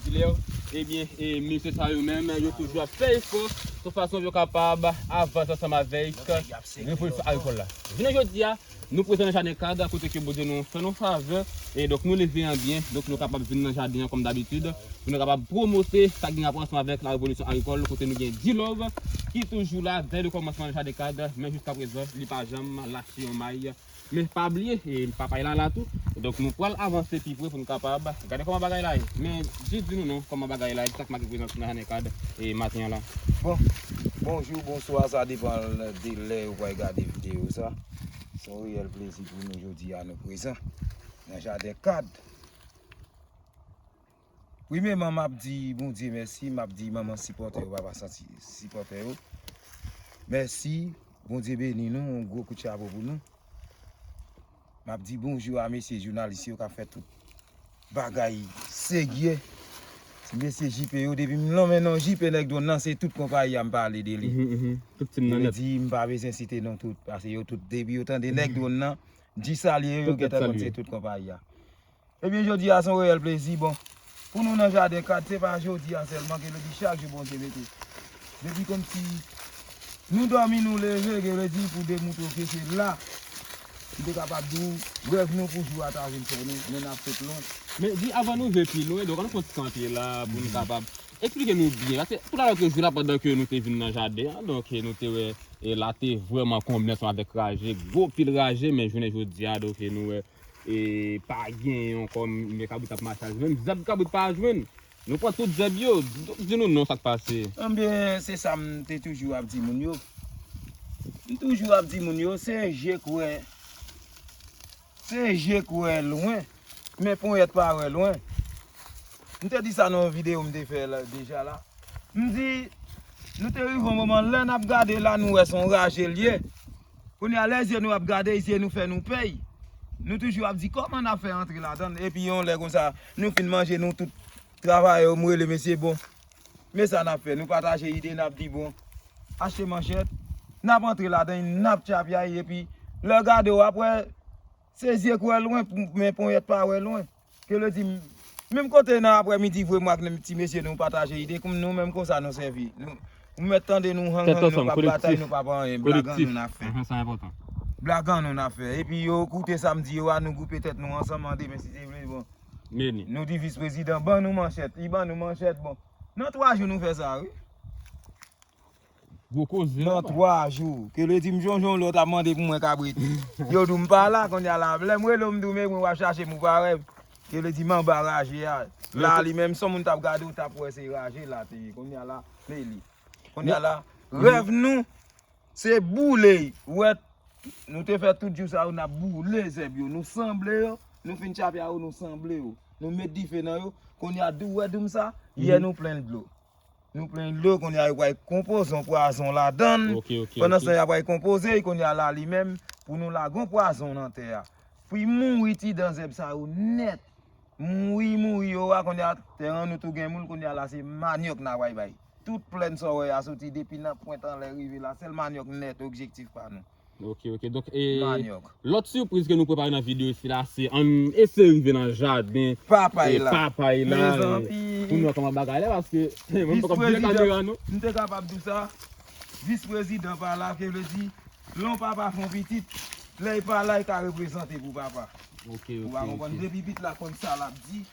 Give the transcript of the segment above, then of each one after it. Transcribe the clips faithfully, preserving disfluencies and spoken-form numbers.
Dilè, ebyen, e mesye sa yo menm, yo toujou ap fè efò sou fason pou yo kapab avanse ansanm avèk revolisyon agrikòl la. Jounen jodi a, nou prezan nan jaden kad, kote ke Bondye nou fè nou favè, e donk nou leve an byen, donk nou kapab vin nan jaden an kòm dabitid, pou nou kapab pwomote sa ki gen rapò ansanm avèk la revolisyon agrikòl, kote nou gen D-Love, ki toujou la, dèyè le kòmansman nan jaden kad, men jiska prezan, li pa janm lache yon may. Men pa bliye, e, papay la la tou. Donk nou pral avanse pi pre pou nou kapab gade kòman bagay la ye. Men jis di nou non, kòman bagay la ye, sa k make prezans nan jaden kad, e, maten an la. Bon, bonjou, bonswa, sa depan de lè ou pral gade videyo sa. Se yon reyèl plezi pou nou jodi a nou prezan nan jaden kad. Premyèman, m ap di Bondye mèsi, m ap di manman sipòtè yo, papa santi sipòtè yo. Mèsi, Bondye beni nou, yon gwo kout chapo pou nou. M ap di bonjou a mesye jounalis yo k ap fè tout bagay serye. Ti mesye J P yo, depi m lonmen non J P nèg dwòn nan, se tout konpayi a m pale de li. Mhm, mhm. Tout tim nan nèt. Di, m pa bezwen site non tout, paske yo tout, depi yo tande nèg dwòn nan, di salye yo, yo gentan konn se tout konpayi a. Ebyen, jodi a se yon reyèl plezi. Bon, pou nou nan jaden kad, se pa jodi a sèlman, ke le di chak jou Bondye mete. Depi kòmsi nou dòmi, nou leve, ke le di pou demoutre ke se la, m te kapab di w, rèv nou pou jou a ta vin fè nou, men n ap sot lwen. Men di avan nou rive pi lwen, donk ann fè yon ti kanpe la, pou nou kapab eksplike nou byen. Paske tout alò ke jou la, pandan ke nou te vin nan jaden an, donk nou te wè, e la te vrèman konbyen ansanm avèk raje, gwo pil raje, men jounen jodi a, donk nou wè, e pa genyen ankò, men kabrit ap mache al jwenn. Zèb kabrit pa jwenn. Nou pran tout zèb yo. Di nou non, sa k pase. Ebyen, se sa m te toujou ap di moun yo. M toujou ap di moun yo, se je k wè, se je k wè lwen, men ponyèt pa wè lwen. M te di sa nan yon videyo m te fè la, deja la. M di, nou te rive yon moman, lè n ap gade la, nou wè se yon raje l ye. Kounye a, lè zye nou ap gade, zye nou fè nou pè. Nou toujou ap di, kòman n ap fè antre ladan l? Epi yon lè konsa, nou fin manje, nou tout travayè yo, m rele mesye, bon, men sa n ap fè, nou pataje ide, n ap di, bon, achte manchèt, n ap antre ladan l, n ap tchapyay, epi lè w gade w ap wè, se zye k wè lwen, men ponyèt pa wè lwen. Ke le di, menm kote nan aprèmidi, vre mwen ak ti mesye nou pataje ide, kòm nou menm konsa nou sèvi. Nou, ou mèt tande nou hang hang, nou p ap batay, nou p ap anyen, blag an nou n ap fè. Blag an nou n ap fè. Epi yo koute sa m di yo a, nou gwoupe tèt nou ansanm, an demen si Dye vle, bon. Nou di vis prezidan, ban nou manchèt, li ban nou manchèt, bon. Nan twa jou nou fè sa, wi. Gwo koze. Nan twa jou. Ke le di m chonje yon lè w t ap mande pou mwen kabrit. Yo di w m pa la, kounye a la, lè m rele w, m di w, men mwen w ap chache m, ou pa wè m. Ke le di m anba raje a. La, li menm, si yon moun t ap gade w, t ap wè se raje la te ye. Kounye a la, men li. Kounye a la, rèv nou, se boule. Ou wè, nou te fè tout jou sa yo, n ap boule zèb yo. Nou sanble yo, nou fin tchape a yo, nou sanble yo. Nou met dife nan yo. Kounye a, di w wè di w m sa, yè nou plen dlo. Nou plen dlo, kounye a yo pral konpoze yon pwazon ladan l. Pandan se tan y ap pral konpoze, kounye a la li menm, pou nou lage yon pwazon nan tè a. Pou y mouri ti dan zèb sa yo nèt. Mouri, mouri yo a, kounye a tè an nou tou gen moun, kounye a la se manyòk n a pral bay. Tout plèn sa w wè a soti depi nan pwent anlè rive la, sèl manyòk nèt objektif pa nou. Ok, ok. Donk, e, lòt sipriz ke nou prepare nan videyo isi la, se ann eseye rive nan jaden papay la. Papay la, e, pou nou wè kòman bagay la, paske mwen m poko byen kamera nou. M te kapab di w sa, vis prezidan pa la, ke vle di, lè yon papa fè yon pitit, lè l pa la, l ka reprezante pou papa. Ok, ok. Ou pa konprann, depi pitit la konn sa l ap di,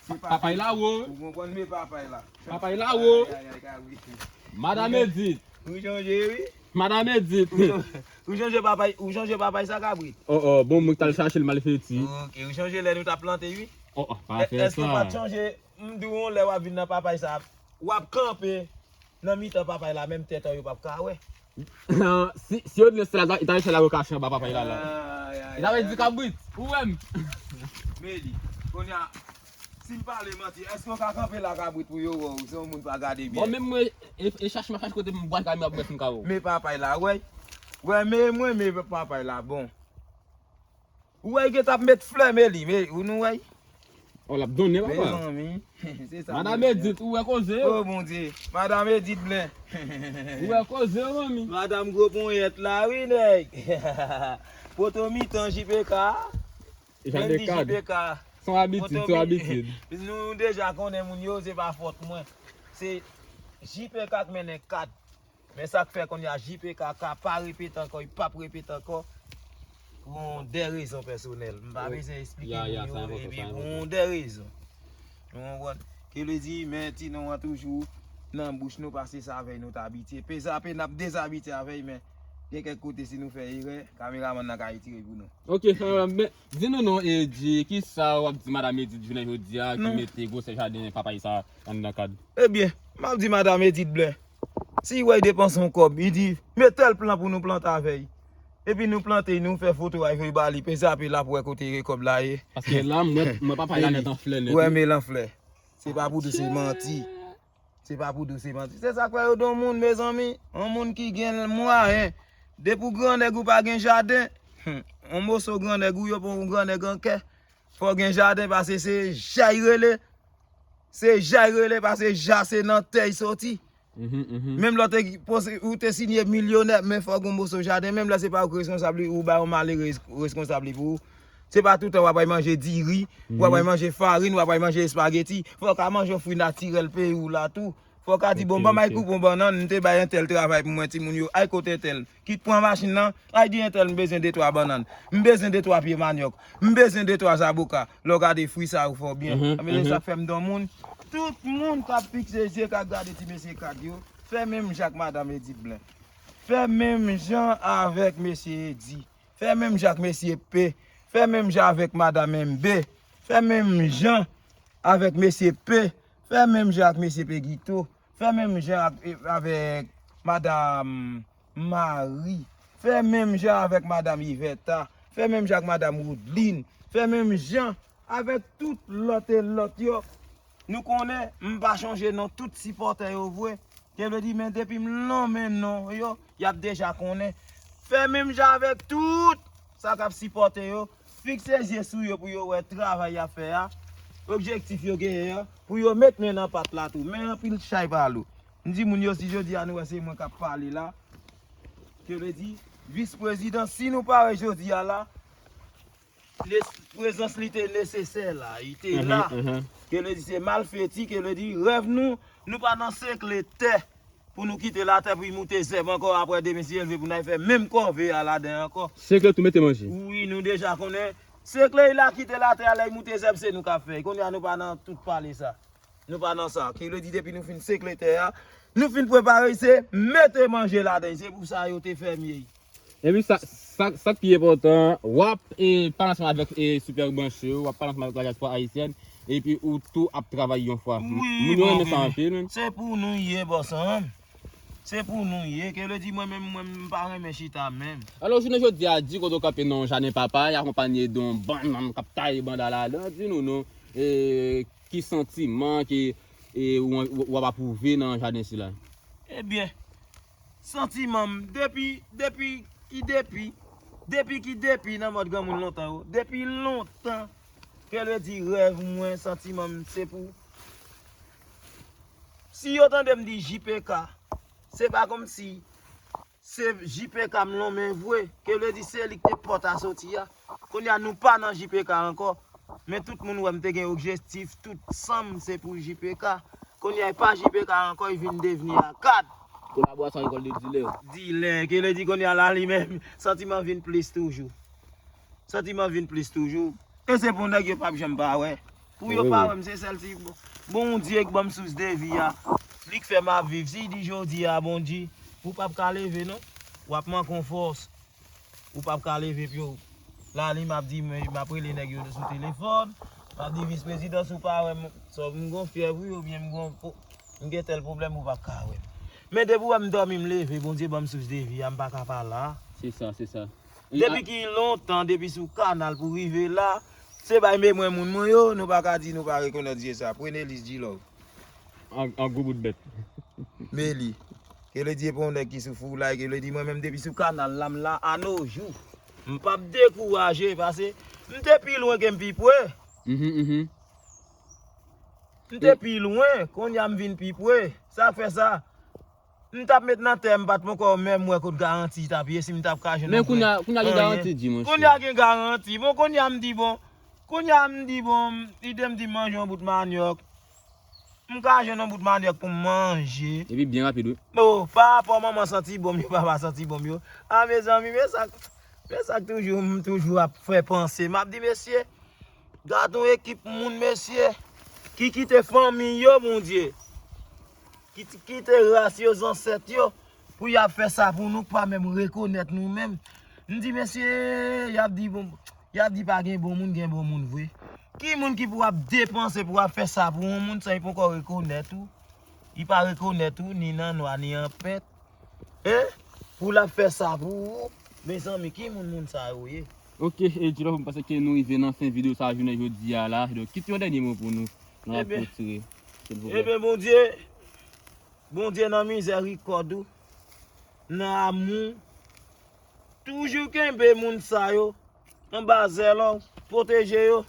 se papay la wo. Ou konprann, men papay la. Papay la wo. Ay, ay, ay, kabrit. Madanm Edith. Ou chanje, wi. Madanm Edith. Ou chanje papay, ou chanje papay sa, kabrit. Oh, oh, bon, mwen k t al chache l, malfeti. Ok, ou chanje lè nou t ap plante, wi. Oh, oh, pa fè sa. Èske w pa t chanje, m di w, yon lè w ap vin nan papay sa, w ap kanpe nan mitan papay la, menm tèt an yo p ap ka wè. Si, si yo di se la, li ta chèche la, yo kache anba papay la, la. Li ta vle di kabrit, ou wè m. Men li, kounye a, si m pale manti, èske w ka kanpe la kabrit pou yo wè w, se yon moun pa gade byen? Bon, menm mwen, e, e chache m ap chache kote m bwat kamera pou wè si m ka wè w. Men papay la, wè. Wè, men mwen, men papay la, bon. Ou wè, l gentan ap met flè, men li, men, ou nou wè. Oh, l ap donnen, papa. Mezanmi, se sa. Madanm Edith, ou wè koze yo? Oh, Bondye. Madanm Edith Blen. Ou wè koze yo, manmi? Madanm gwo ponyèt la, wi, nèg. Poto mitan J P K. Jan de kad. J P K. Se yon abitid, se yon abitid. Nou deja konnen moun yo, se pa fòt mwen. Se J P K k mennen kad. Men sa k fè kounye a J P K K pa repete ankò, li p ap repete ankò. Pou de rezon pèsonèl. M pa bezwen eksplike moun yo, epi pou de rezon. Nou konprann? Ke vle di, men ti non an toujou nan bouch nou, paske se avè l nou t abitye. Peze ape, n ap dezabitye avè l, men gen kèk kote si nou fè erè, kameramann nan ka retire pou nou. Ok, men di nou non, Eddy, kisa w ap di madanm Eddy jounen jodi a ki mete gwosè jaden papay sa anndan kad? Ebyen, m ap di madanm Eddy Blen, si w wè l depanse yon kòb, li di, met tèl plan pou nou plante avè l. Epi nou plante, nou fè foto a, voye ba li, peze ape l ap wè kote kòb la ye. Paske la, mwen, mwen papay la nèt an flè nèt, wi. Wè, men l an flè. Se pa pou di w se manti. Se pa pou di w se manti. Se sa k fè yo di yon moun, mezanmi, yon moun ki gen mwayen. Depi w grannèg ou pa gen jaden, hmm, yon moso grannèg ou, yo pran yon grannèg an kè. Fò w gen jaden, paske se ja y rele. Se ja y rele, paske ja se nan tè y soti. Menm lè w te, ou te sinye milyonè, men fò w gen yon moso jaden. Menm lè se pa ou ki reskonsab li, ou bay yon malere reskonsab li pou ou. Se pa toutan w ap al manje diri, w ap al manje farin, w ap al manje espageti. Fò w ka manje yon fwi natirèl peyi w la tou. Fò w ka di, bon, ban m al koupe yon bannann, m te bay entèl travay pou mwen, timoun yo, al kote entèl. Kit pran machin nan, al di entèl, m bezwen de twa bannann, m bezwen de twa pye manyòk, m bezwen de twa zaboka. Lè w gade fwi sa yo fè w byen. Sa k fè m di yon moun, tout moun k ap fikse zye, k ap gade ti mesye kad yo, fè menm jan ak madanm Eddy Blen. Fè menm jan avèk mesye Eddy. Fè menm jan ak mesye P. Fè menm jan avèk madanm M B. Fè menm jan avèk mesye P. Fè menm jan ak mesye Pegito. Fè menm jan ak, avèk madanm Marie. Fè menm jan avèk madanm Yvetta. Fè menm jan ak madanm Woodline. Fè menm jan avèk tout lòt e lòt yo. Nou konnen, m pa chonje non tout sipòtè yo vre. Ke vle di, men depi m lonmen non yo, y ap deja konnen. Fè menm jan avèk tout sa k ap sipòte yo. Fikse zye sou yo pou yo wè travay y ap fè a. Objektif yo genyen an, pou yo met men nan pat la tou. Men anpil chay pa lou. M di moun yo, si jodi a nou wè se mwen k ap pale la, ke vle di, vis prezidan, si nou pare jodi a la, prezans li te nesesè la, li te la. Ke vle di se malfeti, ke vle di rèv nou, nou pa nan sekle tè pou nou kite latè pou li moute zèb ankò apre demen si Dye vle pou n al fè menm kòve a ladan ankò. Sekle tou mete manje. Wi, nou deja konnen. Sekle la kite latè a, lè li moute zèb se nou k ap fè. Kounye a nou pa nan tout pale sa. Nou pa nan sa. Ki vle di depi nou fin sekle tè a, nou fin prepare se mete manje ladan. Se pou sa yo te fèmye. Epi sa, sa, sa k pi enpòtan, w ap e, pale ansanm avèk e, Super Branche yo, w ap pale ansanm avèk la diaspora ayisyèn, epi ou tou ap travay yon fwa. Wi, moun yo renmen sa anpil, men. Se pou nou ye, bòs an. Se pou nou ye. Ke vle di mwen menm, mwen, m pa renmen chita menm. Alò, jounen jodi a, di kote w kanpe nan yon jaden papay, akonpanye de yon bannann k ap taye banda ladan, di nou non. E, ki santiman ke e, w, w, w ap apwouve nan jaden sila? Ebyen, santiman m, depi, depi, ki depi, depi ki depi nan mòd granmoun lontan yo, depi lontan, ke vle di rèv mwen, santiman m, se pou, si yo tande m di J P K, se pa kòmsi se J P K m lonmen vre, ke vle di se li k te pòt a soti a. Kounye a nou pa nan J P K ankò, men tout moun wè m te gen objektif, tout san m se pou J P K. Kounye a e pa J P K ankò, li vin devni akad. Kolaborasyon ak lekòl de dilè. Dilè, ke vle di kounye a la li menm, santiman vin plis toujou. Santiman vin plis toujou. E se pou nèg yo p ap janm pa wè. Pou yo pa wè m, se sèl ti Bondye k ban m sous de vi a. Li k fè m ap viv. Si l di jodi a, Bondye, ou p ap ka leve non. W ap manke yon fòs. Ou p ap ka leve pye w. La li m ap di, m ap rele nèg yo sou telefòn. M ap di, vis prezidan, si w pa wè m, swa m gon fyèv wi, oubyen m gon, m gen tèl pwoblèm, ou p ap ka wè m. Men depi w wè m dòmi, m leve, Bondye ban m sous de vi a, m pa ka pa la. Se sa, se sa. Depi ki lontan, depi sou kanal pou rive la, se bay men mwen moun mwen yo, nou pa ka di nou pa rekonèt zye sa. Prenez lis di love. An, an gwo bout bèt. Men li. Ke vle di e pa yon nèg ki sou foulay, ke vle di mwen menm depi sou kanal la, m la a no jou. M p ap dekouraje, paske m te pi lwen ke m pi pre. Mhm, mhm. M te pi lwen, kounye a m vin pi pre. Sa k fè sa? M t ap met nan tè m, m pa t poko menm wè kot garanti t ap ye, si m t ap ka jwenn yon prè. Men kounye a, kounye a gen garanti, di mwen. Kounye a gen garanti. Bon, kounye a m di, bon, Kounye a m di, bon, ide m di m manje yon bout manyòk. M ka jwenn yon bout manyòk pou m manje. Epi byen rapid, wi. Bon, pa rapò manman santi bon m yo, papa santi bon m yo. A, mezanmi, men sa k, men sa k toujou, m toujou ap fè panse. M ap di, mesye, gad yon ekip moun, mesye, ki kite fanmi yo, Bondye. Ki t-, kite ras yo, zansèt yo, pou y ap fè sa pou nou, k pa menm rekonèt nou menm. M di, mesye, y ap di, bon, y ap di pa gen bon moun, gen bon moun vre. Ki moun ki pou ap depanse pou ap fè sa pou yon moun san li poko rekonèt ou? Li pa rekonèt ou, ni nan nwa, ni an pent. Hein? Pou l ap fè sa pou ou? Mezanmi, ki moun moun sa yo ye? Ok, e Djilòf, m panse ke nou rive nan fen videyo sa jounen jodi a la. Donk, kite yon dènye mo pou nou. Nou ap retire, silvouplè. Ebyen, Bondye, Bondye nan mizèrikòd ou, nan amou, toujou kenbe moun sa yo anba zèl ou, pwoteje yo,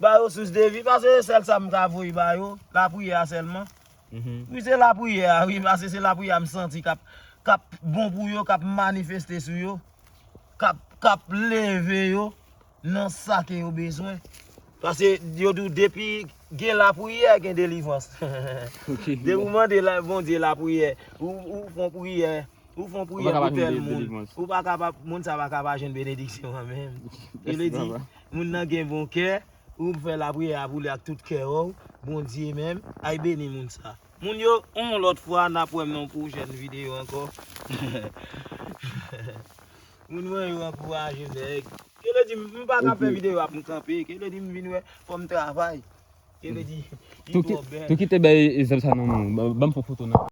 ba yo sous de vi, paske se sèl sa m ka voye ba yo, lapriyè a sèlman. Wi, se lapriyè a, wi, paske se lapriyè a m santi k ap, k ap bon pou yo, k ap manifeste sou yo, k ap, k ap leve yo nan sa ke yo bezwen. Paske yo di w depi gen lapriyè, gen delivrans. Depi ou mande Bondye lapriyè, ou, ou fè yon priyè, ou fè yon priyè pou tèl moun, ou pa kapab, moun sa pa ka pa jwenn benediksyon an menm. Ki vle di, moun nan gen bon kè, ou fè lapriyè a pou li ak tout kè ou, Bondye menm ay beni moun sa. Moun yo, yon lòt fwa, n ap wè m nan yon pwochèn videyo ankò. Moun mwen yo ankouraje nèg. Ke le di m pa ka fè videyo ap m kanpe. Ke le di m vin wè fò m travay. Ke le di li twò bèl. Tou kite bay egzanp sa nan men w. Ban m fè foto nan.